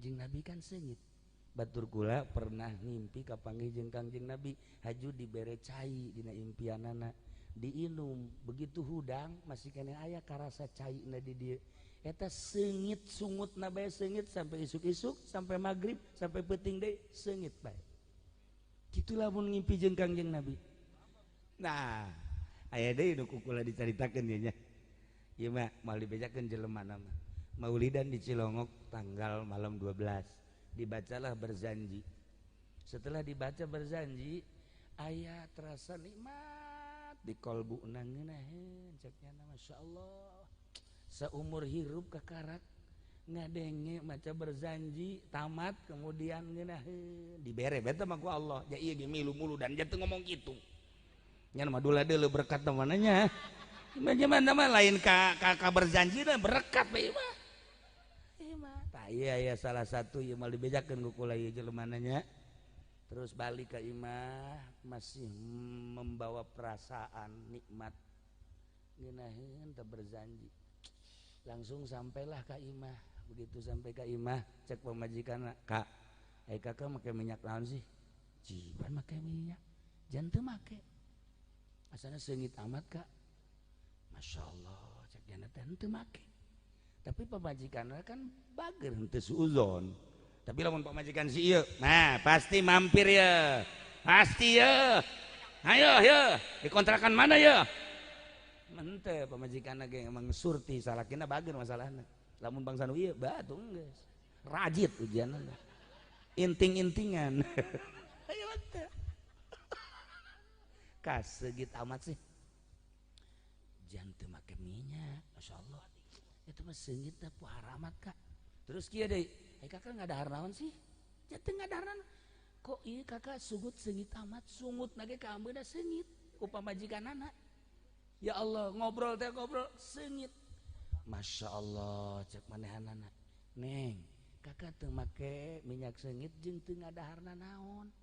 Kangjeng Nabi kan seungit. Batur kula pernah ngimpi kapanggih jeung Kangjeng Nabi, haju dibere cai dina impianana, diinum, begitu hudang masih keneh aya karasa caina di dieu. Eta seungit sungutna bae seungit sampai isuk-isuk, sampai maghrib, sampai peuting deui seungit bae. Kitu lamun ngimpi jeung Kangjeng Nabi. Nah, aya deui nu ku kula dicaritakeun ieu nya. Ieu mah moal dibejakeun jelema mah. Maulidan di Cilongok tanggal malam 12 dibacalah berzanji. Setelah dibaca berzanji, aya terasa nikmat di kolbu ngeunaheun cek nya, Masya Allah. Seumur hirup kakarak ngadenge maca berzanji tamat, kemudian ngeunaheun dibere beta mah ku Allah. Ya ieu ge milu mulu dan jatuh ngomong kitu. Nya mah dula deuleu berkat mananya. Gimana mah lain ka berzanji dan berkat bae mah. Ieu mah tah ieu aya salah satu ieu mah dibejakeun ku kula ieu jelema nya. Terus balik ke imah masih membawa perasaan nikmat ngeunaheun teh berzanji. Langsung sampailah ke imah. Begitu sampai ke imah cek pamajikanna, "Kak, ai kakak make minyak naon sih?" "Jiban make minyak." "Jangan teu make. Asana seungit amat, Kak." Masya Allah, cek jana teh henteu make. Tapi pamajikanna kan bager, henteu suuzon. Tapi lamun pamajikan si ieu, nah pasti mampir ya. Pasti ya. Ayo ya, di kontrakan mana ya? Henteu pamajikanna ge emang surti salakina bager masalahna. Lamun bangsa nu ieu batu geus. Rajit ujianna. Inting-intingan. Ayo teh. Kasegit amat sih. Jangan teu make minyak, Masya Allah. Itu mah seungit teh pohara amat, Kak. Terus kieu deui, ai kakak ngadahar naon sih? Jangan ngadahar naon. Kok ieu kakak sungut seungit amat, sungut nage ka ambeuna seungit ku pamajikanana. Ya Allah, ngobrol teh ngobrol seungit. Masya Allah, cek manehanana. Neng, kakak teu make minyak seungit jeung teu ngadaharna naon.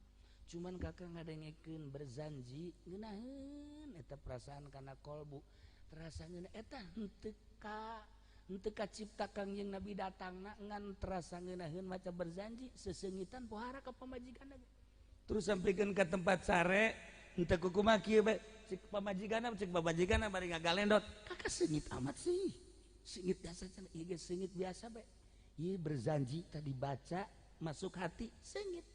Cuman kakak ngadengekeun berzanji ngeunaheun eta perasaan kana kolbu. Terasa ngeunah eta henteu ka henteu kacipta Kangjeng Nabi datangna ngan terasa ngeunaheun maca berzanji seseungitan pohara ka pamajikanna. Terus sampikeun ka tempat sare henteu kukumaha kieu bae cek pamajikanna, cek pamajikanna bari ngagalendot, "Kakak seungit amat sih." Seungit biasa cenah, ieu ge seungit biasa bae. Ieu berzanji tadi baca masuk hati seungit.